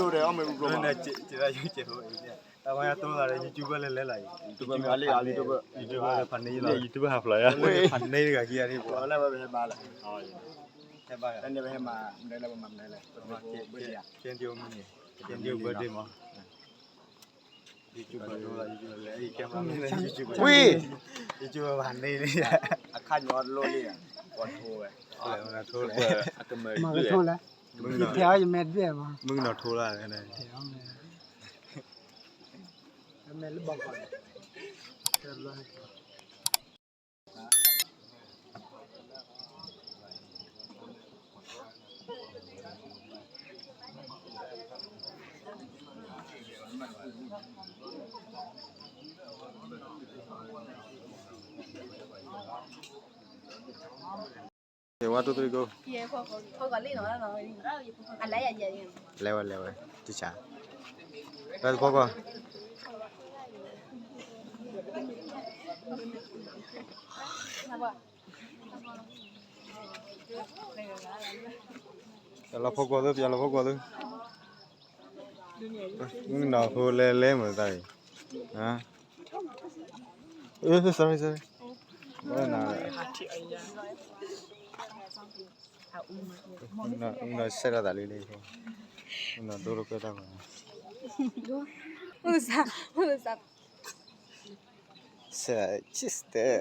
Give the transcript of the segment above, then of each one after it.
YouTube ဖးန့ၢ်လီၤ, YouTube ဖးန့ၢ်တဂၤခံဂၤန့ၣ်, ဟဲဘၣ်, ဟဲမၤ, ဟဲမၤ, မနုၤလဲၣ်, မနုၤလဲၣ်, ကဲဒိၣ်မုၢ်န့ၣ်, ကဲဒိၣ် birthday မး, YouTube ဖးန့ၢ်လီၤ, YouTube လဲၣ်, ကဲမၤ, ဝံၤ, YouTube ဖးန့ၢ်လံ, အခါညီတလိၣ်လံ, ပှၤထိဝဲ, ထိလဲၣ်, မၤကထိလဲၣ်, ယထဲအီၤယမဲာ်တဘ့ၣ်မး, မုၢ်ကနီၤထိလၢ်, ထဲအီၤမဲာ်, အမဲာ်လၢဘီကီး ဝါ two three go, လဲၤဝဲ လဲၤဝဲ, တၢ်ဆါ, လဲၤတဖီကွၢ်, ပျီလီၤဖီကွၢ်သု, ပျီလီၤဖီကွၢ်သု, မုၢ်နီၤဖိလဲၤလဲၤမတၤအံၤ, sorry sorry, မုၢ်နီၤဆဲးထီၣ်သးလံလံ, မုၢ်နီၤဒိၣ်လၢကွဲတၢ်ပှၤ, မုၢ်စၢ်, မုၢ်စၢ်, ဆဲး, sister.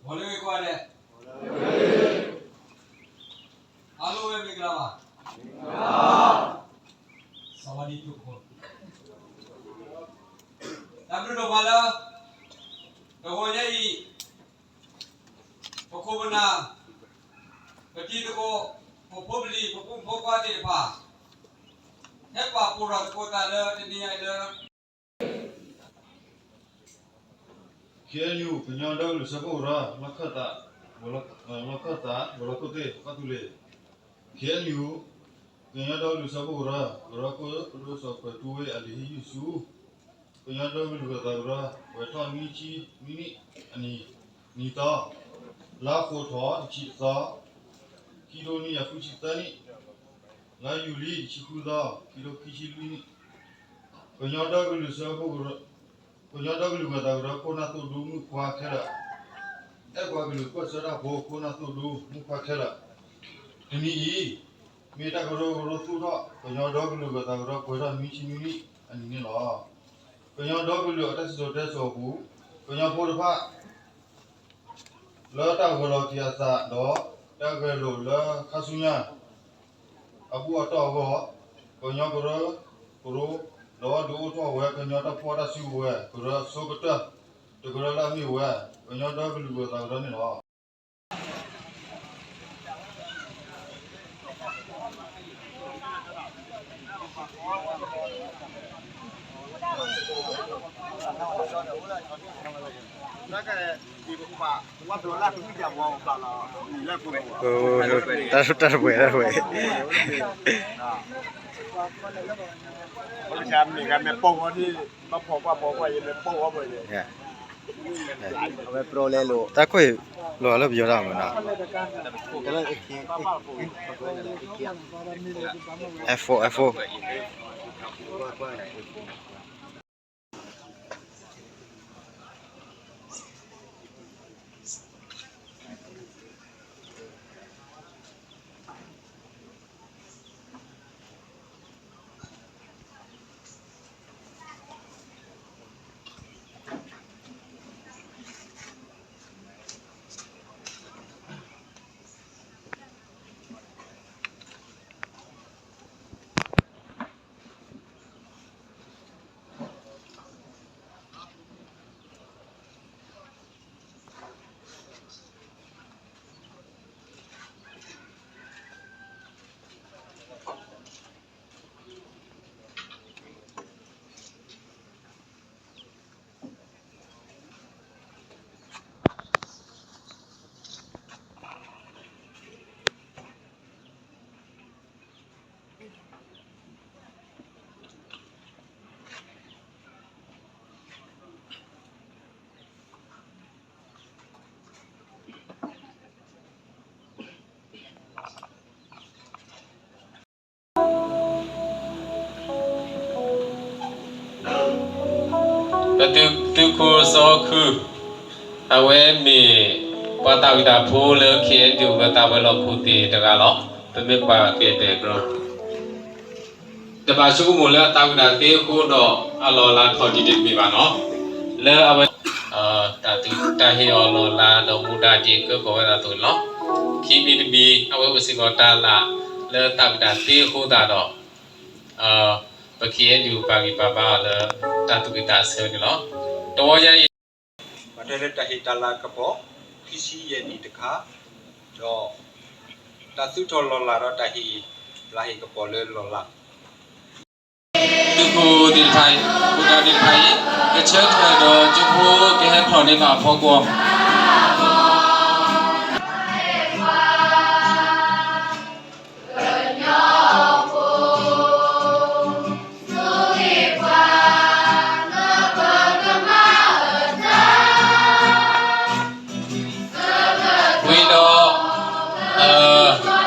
ပှၤလၢဂ့ၤကွၢ်ဒဲး, အါလိၣ်ဝဲမ့ၢ်ကလၤဘၣ်, စဝၤဒံး တၢ်ဘျုးဒိၣ်မးလၢ တဂီၤညါအံၤ ပခိၣ်ပနၢ်, ပတံၤသကိး, ပဖိပလံၤ ပဖိမုၣ်ဖိခွါသ့ၣ်တဖၣ် ဟဲပာ်ဖှိၣ်ထီၣ်သကိးသးလၢတနံၤညါအံၤလၢ ခ့ၣ်အဲၣ်ယူၣ် ကညီဒီကလုာ်စၢဖှိၣ်ကရၢ လီၢ်ခၢၣ်သး, လီၢ်ခၢၣ်သး ဝဲၤလီၢ်ခိၣ်သ့ၣ် ကီၢ်သူလ့ၤ, ခ့ၣ်အဲၣ်ယူၣ် ကညီဒီကလုာ်စၢဖှိၣ်ကရၢ ကရၢခိၣ် ဒိၣ်စီၤပၢၤတူဝ့ၢ် အလံာ်ဟ့ၣ်ယုၢ်ဆူ ကညီဒီကလုာ်ဂၢၤသးကရၢ ပှဲၤထီၣ်နွံဆံနွံနံၣ်အနံၤ, နံၤသီ, လါဃိးထီၣ်တဆံတသီ, ခံထိနံၣ်ယၤဃုဆံသၢနံၣ်, လါယူၤလံတဆံဃုသီ, ခံထိခံဆံလွံၢ်နံၣ်, ကညီဒီကလုာ်စၢဖှိၣ်ကရၢ, ကညီဒီကလုာ်ဂၢၤသးကရၢ ခိၣ်နၢ်သိၣ်ဒူမုၣ်ခွါခဲလၢာ်, အဲၣ်ပှၤကလုာ်ပၢၢ်ဆၢတၢ်ဖိ ခိၣ်နၢ်သိၣ်ဒူမုၣ်ခွါခဲလၢာ်, တနံၤအံၤ မ့ၢ်တၢ်ကရၢကရိသူၣ်ထီၣ် ကညီဒီကလုာ်ဂၢၤသးကရၢ ပှဲၤထီၣ်နွံဆံနွံနံၣ်အနံၤန့ၣ်လီၤ. ကညီဒီကလုာ်အတၢ်စံၣ်စိၤတဲစိၤအပူၤ ကညီဖိတဖၣ် လၢတၢ်ဂၢၢ်လီၤက့ၤအသးဒီး တၢ်ဂဲၤလိာ်လၢခါဆူညါ အဘူၣ်အတီၢ်အဂီၢ်, ကညီကရၢကရိ ဒီးဒုးအိၣ်ထီၣ်ဝဲကညီတၢ်ဖှီၣ်တၢ်စုကဝဲၤ ကရၢအဆိကတၢၢ်တကရၢလၢအမ့ၢ်ဝဲ ကညီဒီကလုာ်ဂၢၤသးကရၢန့ၣ်လီၤ. တၢ်တပှဲၤ တၢ်တပှဲၤ မ့ၢ်ဂ့ၤ မ့ၢ်ပိၢ်ဝဲဒၣ် ဘၣ်ဖီကွၢ်ဖီကွၢ် ယမ့ၢ်ပိၢ်ဝဲ တၢ်ကွၢ်လီၤလၢပယီၤတၢ်မနီၤ F four, F four. Doctor သုးခိၣ်စီၤခု, အဝဲမ့ၢ်ပှၤသးဝံၣ်တၢ်ဖိလၢ ခ့ၣ်အဲၣ်ယူၣ် ဂၢၤသးဝဲၤလီၢ်ခိၣ်သ့ၣ်တဂၤလီၤ. ပမ့ၢ်ကွၢ်က့ၤ background တဘၣ်ဆိကမိၣ်လၢအသးဝံၣ်တၢ်သ့အဃိဒီး အလီၢ်အလၤထီၣ်ဒံးတမ့ၢ်ဘၣ်နီၤ. လၢအဝဲ တၢ်သူၣ်တၢ်ဟ့ၣ်အီၤလီၢ်လၤဒီးမူဒါဒ်ကၢကီၢ်ဝဲဒၣ်အသိးန့ၣ်လီၤ. ခံမံၤတမံၤ အဝဲအိၣ်စ့ၢ်ကီးတၢ်လၢ်လၢသးဝံၣ်တၢ်သ့အဃိသတးဒီး ပ ခ့ၣ်အဲၣ်ယူၣ် ပာ်ဂံၢ်ပာ်ဘါအီၤလၢတၢ်သူၣ်ဂၢၢ်သးဆၢန့ၣ်လီၤ. တဝီညါအံၤ ပှၤတဲလၢတၢ်ဟ့ၣ်တၢ်လၤကပီၤ ခံဆံယဲၢ်နံၣ်တခါ, ဒီးတၢ်သူၣ်ထီၣ်လီၢ်လၤဒီးတၢ်ဟ့ၣ်လၤဟ့ၣ်ကပီၤလၢလီၢ်လၤ သုးခိၣ်သ့ၣ်တဖၣ်အံၤ ဖိသၣ်သ့ၣ်တဖၣ်အံၤ ကဆၢထၢၣ်ဒီးကၠိဖိကဟဲဖျိးန့ၢ်ဘၣ်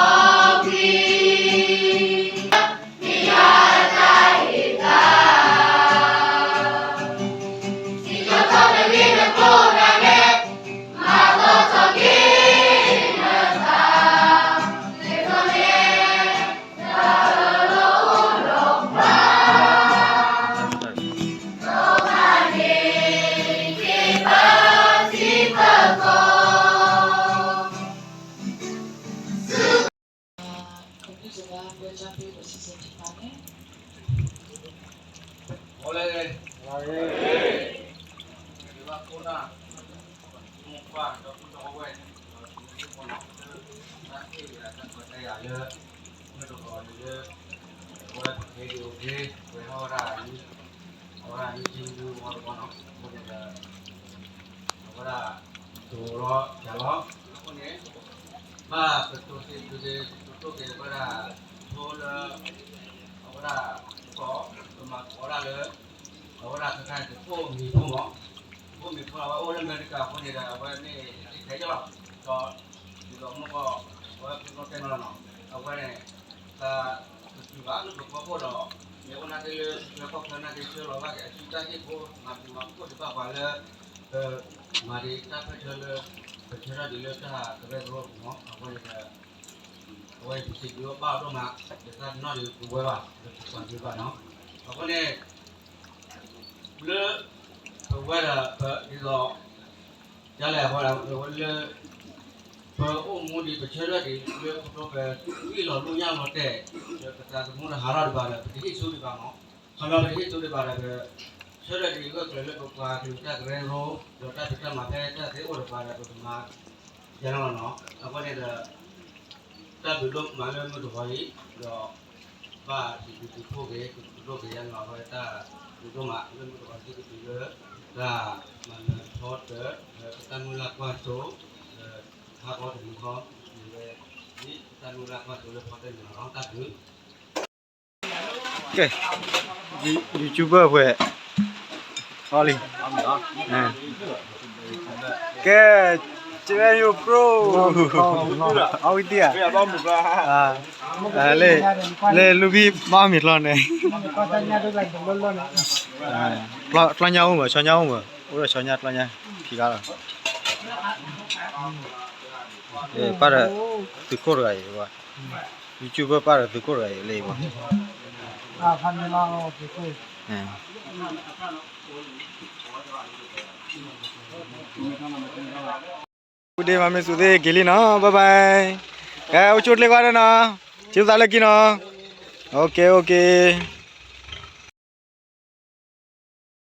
အဖီခိၣ် ဝံၤဒီး တၢ်ဟ့ၣ်လၤဟ့ၣ်ကပီၤလၢလံာ်ဒၢဖိမ့ၢ်ဂ့ၤ, ဒီးဟဲဟ့ၣ်လီၤသ့ဒ်န့ၣ်လီၤ. ဆိုတော့ ပြောကြားပေးဖို့ စီစဉ်ဖြစ်ပါတယ်။ ဟောလဲ ဟောလဲ ဒီဘက်ကိုနာ မကွာတော့ ဘုတော်ဝဲ ဒီဘက်ကိုနာ တၢ်အေးရ တၢ်ခွဲးတၢ်ယာ်လၢ မ့ၢ်တကီးလၢ အဝဲ ခဲဒီး အိၣ်ဂ့ၤ ဝဲဟောတာ အဝဲ YouTube ဝဲတကီးနီၤ အဃိန့ၣ်ဒီး အဝဲဒၣ် တိၤလီၤ ကၢ်လီၤ အဃိန့ၣ် ဘၣ်ပတိၤသ့ၣ်ဒုးသ့ၣ် ပတိၤက့ၤဝဲဒၣ် ဖိလၢ အဝဲဒၣ် ကီၢ် ပမၤကီးဒၣ်လၢ အဝဲဒၣ်ခဲခါန့ၣ် တဖိမံၤဖိမး တဖိမံၤဖိ အဝဲအိၣ်လၢအမဲရကၤအဃိန့ၣ်ဒီး အဝဲမ့ၢ်ဟဲက့ၤလီၤ ဒီး ဒ်သိးမ့ၢ်ကီး အဝဲဖိသၣ်တဲနီၤနီၤ အဝဲန့ၣ် တၢ်တတုၤဘၣ်လၢပကီၢ်ခိၣ်ဒီး မ့ၢ်အိၣ်နာ်က့လၢ လၢကီၢ်ချၢနာ်က့ ဆှၢလီၤဘၣ်က့ၤအစုတၢ်ဟ့ၣ်ဖိ မၤဘျုးမၤဖှိၣ်ဒံးဘၣ်ပှၤလၢ ပမၤဒံးတၢ်ဖဲဆၢလၢ ပဆၢထၢၣ်ဒံးလၢတၢ်ကရၢကရိမး အဝဲန့ၣ်ဒီး အဝဲပစံးဘျုးဘၣ်ဒိၣ်မး လၢတၢ်နီၣ်ဒံးပဝဲဘၣ် လၢပပှၤဒံးဘၣ်နီၤ အဃိန့ၣ် လၢ ပဝဲဒၣ်ပဒ်သိး ဒ်လဲၣ်အဃိဒၣ် လၢ ပအိၣ်မူဒံး ပဆၢထၢၣ်ဒံး လၢခီဖျိပဂံၢ်လီၤလူၢ်ညၣ်လီၤတဲာ် လၢပသးသမူတဟးထီၣ်ဒံးဘၣ်ဒီး ပတဟ့ၣ်ဆူဒံးဘၣ်မး ခီဖျိပတဟ့ၣ်ဆူဒံးဘၣ်ဒီး ပဆၢထၢၣ်ဒံးဂၢၢ်ကျၢၤလၢပပှၤကလုာ်တၢ်ကရၢကရိ ဒီးတၢ်ဖံးတၢ်မၤဖဲတၢ်သ့အိၣ်ဒံးဘၣ်ဒီး ပကမၤ ယဲလီၤနီၤ အဃိန့ၣ်ဒီး တၢ်ဘျုးဒိၣ်မးလၢမုၢ်တဂီၤအံၤ ဒီး ဘၣ်စံးဘျုးစံးဖှိၣ်က့ၤ ကဒိၣ်က့ၤယဲလီၤ အဝဲတၢ်ဘျုးဒိၣ်မး လၢမုၢ်တဂီၤစံးကတုၤလၢ တၢ်မၤနၢၤထီတၢၢ် လၢပတၢ်မုၢ်လၢ်ကွၢ်စိ လၢ ဟါခီတနံၤဃီ မ့ၢ်ဝဲ ဒ်ပတၢ်မုၢ်လၢ်ကွၢ်စိလၢဖီတၢၢ်န့ၣ်လီၤ တၢ်ဘျုး ကဲ YouTuber ဖဲ အီလံ ကဲ ကဲယိၤ bro အဝံတံၢ်ဧါ လၢ လၢလူၤဘံၣ်ဘၣ်မ့ၢ်ကျီန့ၣ် ကျီညါအိၣ်မး ဆီညါအိၣ်မး အိၣ်ဒီးဆီညါကျီညါ ခံဂၤလီၤ ပၢ်ဒီးသုးခိၣ်တဂၤအံၤ YouTube ပၢ်ဒီးသုးခိၣ်တဂၤအံၤလၢအံၤဘၣ် ဒ့မၤမ့ၢ်သူးသ့ၣ်က့ၤလံနီၤ bye bye ကဲ အိၣ်ဆူၣ်အိၣ်ချ့ကွၢ်ဒီးနီၤ ဆံးသးလၢကံနီၤ okay okay